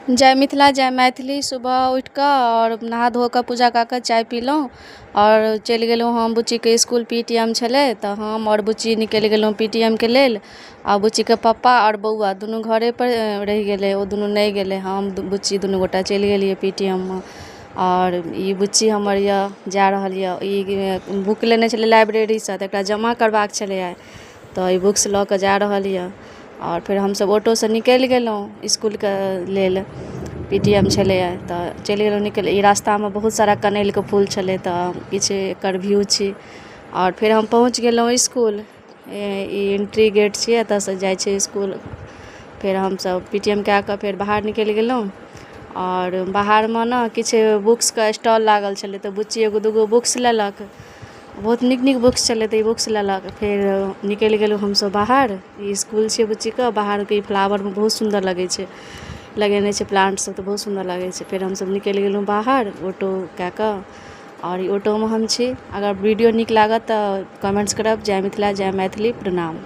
जय मिथिला जय मैथिली। सुबह उठि कऽ आओर नहा धो कऽ पूजा कए कऽ चाय पीलहुँ आओर चलि गेलहुँ हम बुच्चीके इसकुल पी टी एम छलै, तऽ हम आओर बुच्ची निकलि गेलहुँ पी टी एम के लेल आ बुच्चीके पप्पा आओर बौआ दुनू घरेपर रहि गेलै, ओ दुनू नहि गेलै। हम बुच्ची दुनू गोटा चलि गेलियै पी टी एम मे। आओर ई बुच्ची हमर यए, जा रहल यए। ई बुक लेने छलै लाइब्रेरीसँ, तऽ एकरा जमा करबाक छलै आइ, तऽ ई बुक्स लऽ कऽ जा रहल यए। आओर फेर हमसभ ऑटोसँ निकलि गेलहुँ इसकुलके लेल। पी टी एम छलैए तऽ चलि गेलहुँ निकलि। ई रास्तामे बहुत सारा कनैलके फूल छलै, तऽ किछु एकर व्यू छी। आओर फेर हम पहुँच गेलहुँ इसकुल। ई एंट्री गेट छियै, एतयसँ जाइ छै इसकुल। फेर हमसभ पी टी एम कए कऽ फेर बाहर निकलि गेलहुँ आओर बाहरमे ने किछु बुक्सके स्टॉल लागल छलै, तऽ बुच्ची एगो दूगो बुक्स लेलक। बहुत नीक नीक बुक्स छलै, तऽ ई बुक्स लेलक। फेर निकलि गेलहुँ हमसभ बाहर। ई इसकुल छियै बुच्चीके। बाहरके ई फ्लावरमे बहुत सुन्दर लगै छै, लगेने छै प्लांट सब, तऽ बहुत सुन्दर लागै छै। फेर हमसभ निकलि गेलहुँ बाहर ऑटो कए कऽ आओर ई ऑटोमे हम छी। अगर वीडियो नीक लागत तऽ कमेंट्स करब। जय मिथिला, जय मैथिली, प्रणाम।